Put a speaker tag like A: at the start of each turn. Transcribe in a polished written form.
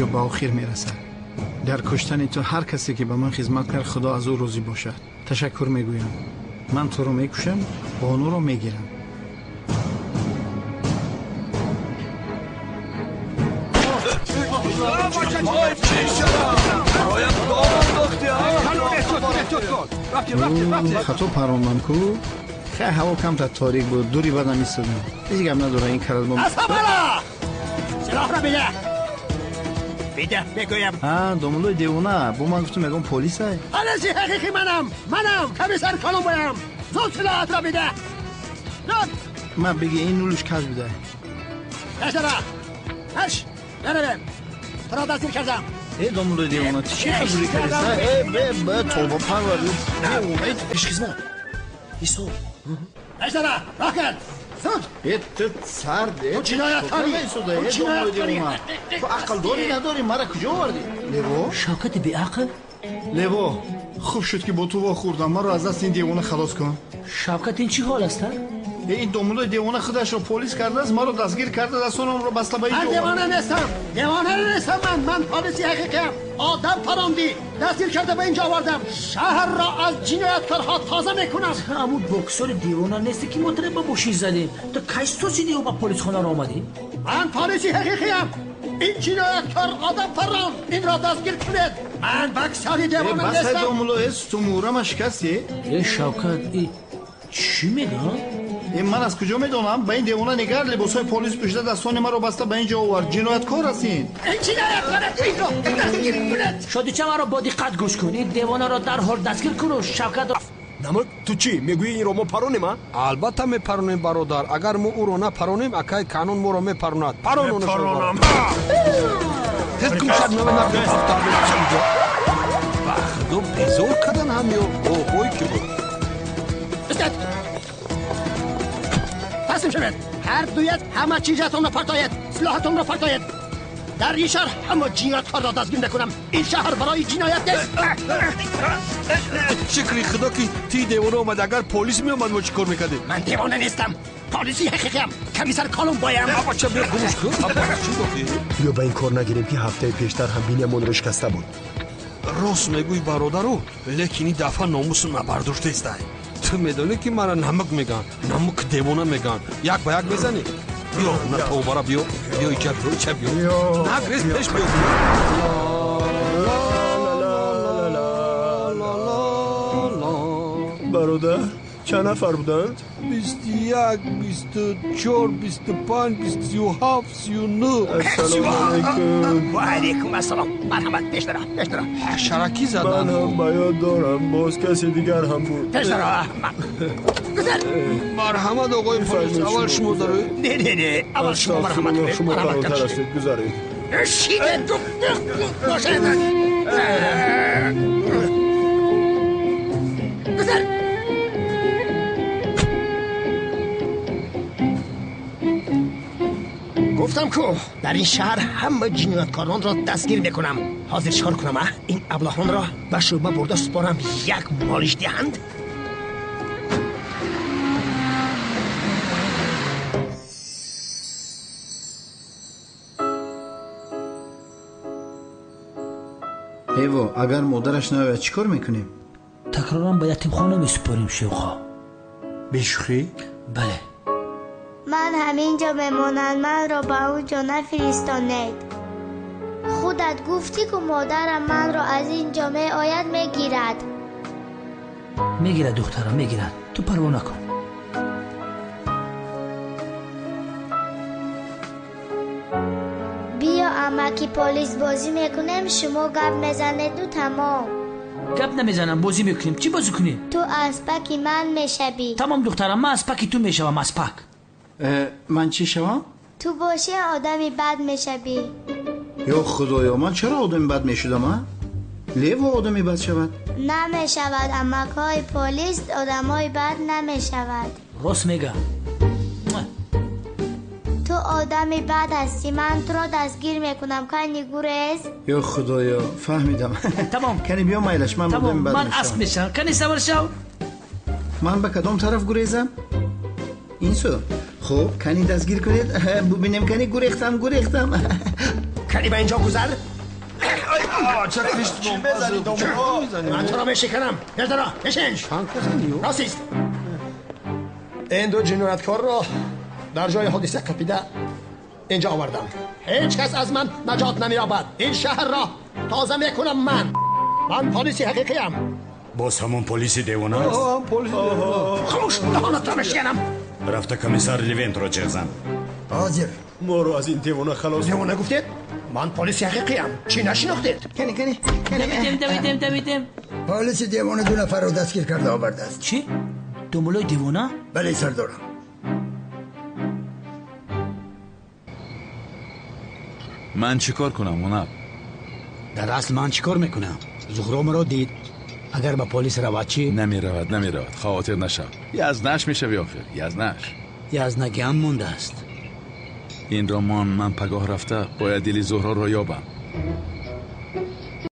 A: Ба охир мерасад. Дар куштани ту ҳар касе ки ба ман хизмат кард, Худо аз ӯ розӣ бошад. Ташаккур мегӯям. Ман туро мекушам, Бонуро мегирам. Хато парондам ку? Хай, ҳаво камтар торик буд, дури бадам истодам. Ҳеҷ гап надора, ин карат бо
B: Силоҳро бида. Бида, мегӯям.
A: А, домуллои девона, бо ман гуфтум ягон полисай?
B: Полиси ҳақиқӣ манам, манам, комиссар Колумбоям. Зуд силоҳатро бида. Зуд!
A: Ман биги, ин нулуш каж бидай.
B: Пешдара! Ҳаш, наравем. Туро дастгир кардам.
A: Э, домуллои девона, ту чӣ хабури кардиса? Э, бе, бе, тобо парвар.
C: Пешхизмат. Ҳисоб.
B: Пешдара, роҳ кард. Зуд!
A: Э, ту сард, э,
B: Ту ҷинояткорӣ!
A: Ту ҷинояткорӣ! Ту ақл дорӣ, надорӣ? Мара куҷо овардӣ? Лево?
C: Шавкати беақл?
A: Лево, хуб шуд ки бо ту вохӯрдам. Маро аз дасти ин девона халос кун.
C: Шавкат, ин чӣ ҳол аст, а?
A: Э, ин домуллои девона худашро полис кардааст, маро дастгир карда, дастонамро баста ба ин
B: Ман
A: ҷо овард.
B: девона нестам! Девона нестам ман! Ман полиси ҳақиқиам! Одам парондӣ! Дастгир карда ба ин ҷо овардам! Шаҳрро аз ҷинояткорҳо тоза мекунам!
C: Ту ҳамун боксори девона нестӣ, ки мо туро ба мошин задем. Ту кай сӯзидиу ба полисхонаро омадӣ?
B: Ман полиси ҳақиқиам! Ин ҷинояткор одам паронд! Инро дастгир кунед! Ман боксори
A: Э,
B: девона
A: бас, ай
B: нестам!
A: домулло, э, сутунмӯҳрама шикастӣ?
C: Э, Шавкат, э, чӣ мегӯ?
A: Э, ман аз куҷо медонам? Ба ин девона нигар, либосҳои полис пӯшида, дастони маро баста ба ин ҷо овард. Ҷинояткор аст ин.
B: Ин ҷинояткор аст! Инро дастгир кунед!
C: Шодича, маро бо диққат гӯш кун. Ин девонаро дарҳол дастгир куну Шавкатро
D: Намак, ту чӣ мегӯӣ, инро мо паронем, а?
E: Албатта мепаронем, бародар. Агар мо ӯро напаронем, акай Канон моро мепаронад. Парон. Тез кун, шаб ба худо безор кардан ҳам ё оҳой ки буд.
B: Истед! Таслим шавед! Ҳар дуят ҳама чизатонро партоед! Силоҳатонро партоед! Дар ин шаҳр ҳама ҷинояткорро дастгир мекунам! Ин шаҳр барои ҷиноят нест!
E: Шукри худо, ки ти девона омад. Агар полис меомад, мо чӣ кор мекардем?
B: Ман девона нестам! Полиси ҳақиқиам! Комиссар Колумбоям!
E: Абача, биё, гумш кун. Чӣ гуфтӣ?
D: Биё, ба ин кор нагирем, ки ҳафтаи пештар ҳам биниамонро шикаста буд.
E: Рост мегӯй, бародару, лекин ин дафъа номусу набардоштестай. Ту медонӣ, ки мара Намак мегӯянд, Намук девона мегӯянд. Як ба як мезанӣ. Биё, на тобара, биё, биё, иҷа биё, иҷа биё, нагрез, пеш биё.
D: Бародар, чанд нафар буданд?
E: 21, 24, 25, 27, 39.
D: Ассалому алайкум.
B: Ва алайкум ассалом! Марҳамат, пеш дара, пеш дара!
E: Ҳашаракӣ
D: Ман
E: задан.
D: ҳам ба ёд дорам, боз касе дигар ҳам буд.
B: Пеш дара! Гузар!
E: Марҳамат, оғои полис, аввал шумо дароед.
B: Не, не, не, аввал шумо марҳамат
D: Астағфируллоҳ,
B: кунед.
D: шумо
B: Марҳамат
D: калонтар
B: кунед.
D: ҳастед, гузаред.
B: Шиде, бошед! Гузар! Гуфтам ку, дар ин шаҳр ҳама ҷинояткоронро дастгир мекунам. Ҳозир чикор кунам, а? Ин аблаҳонро ба шӯъба бурда супорам, як молиш диҳанд.
A: Эво, агар модараш наояд, чӣ кор мекунем?
C: Такроран ба ятимхона месупорем, Шевқо.
A: Бешӯхӣ?
C: Бале.
F: Ман ҳамин ҷо мемонам, манро ба он ҷо нафиристонед. Худат гуфтӣ, ку модарам манро аз ин ҷо меояд мегирад.
C: Мегирад, духтарам, мегирад, ту парво накун.
F: Биё, амаки полис, бозӣ мекунем, шумо гап мезанеду тамом.
C: Гап намезанам, бозӣ мекунем. Чӣ бозӣ кунем?
F: Ту аспаки ман мешавӣ.
C: Тамом, духтарам, ман аспаки ту мешавам, аспак.
A: Э, ман чӣ шавам?
F: Ту бошӣ, одами бад мешавӣ.
A: Ё худоё, ман чаро одами бад мешудам, а? Лево одами бад шавад.
F: Намешавад, амакҳои полис одамои бад намешавад.
C: Рост мега.
F: Ту одами бад ҳастӣ, ман туро дастгир мекунам. Кани, гурез.
A: Ё худоё, фаҳмидам.
C: Тамом.
A: Кани, биё, майлаш, ман
C: Тамом.
A: одами бад
C: Ман асп
A: мешавам.
C: мешавам, кани, савор шав.
A: Ман ба кадом тараф гурезам? Ин сӯ. Хуб, кани, дастгир кунед, бубинем. Кани, гурехтам, гурехтам.
B: کردی به اینجا گذر؟ من تو را میشکنم. گردرا بشین. راست این دو جنایتکار را در جای حادثه قپیده اینجا آوردم. هیچ کس از من نجات نمییابد. این شهر را تازه میکنم. من پلیس حقیقی ام.
G: باز همون پلیس دیوانه است؟
B: خاموش، دهانت را میشکنم.
G: رفته کمیسار لیونت را جیغ زن.
B: حاضر.
D: ما رو از این دیوانه خلاص.
B: دیوانه گفتید؟ من پلیس حقیقی ام. چی نشناختید؟
A: کنی کنی.
C: دویدم دویدم دویدم.
H: پلیس دیوانه 2 نفر رو دستگیر کرده آورده است.
C: چی؟ دنبالای دیوانه؟
H: بله سردارم.
I: من چیکار کنم اونب؟
J: در اصل من چیکار میکنم؟ زهرا مرا دید. اگر به پلیس رود چی؟
I: نمیرود نمیرود، خاطر نشو. یزنش میشوی آخر، یزنش.
J: یزنگی هم مونده است.
I: این رمان من پگاه رفته باید دل زهرا را یابم.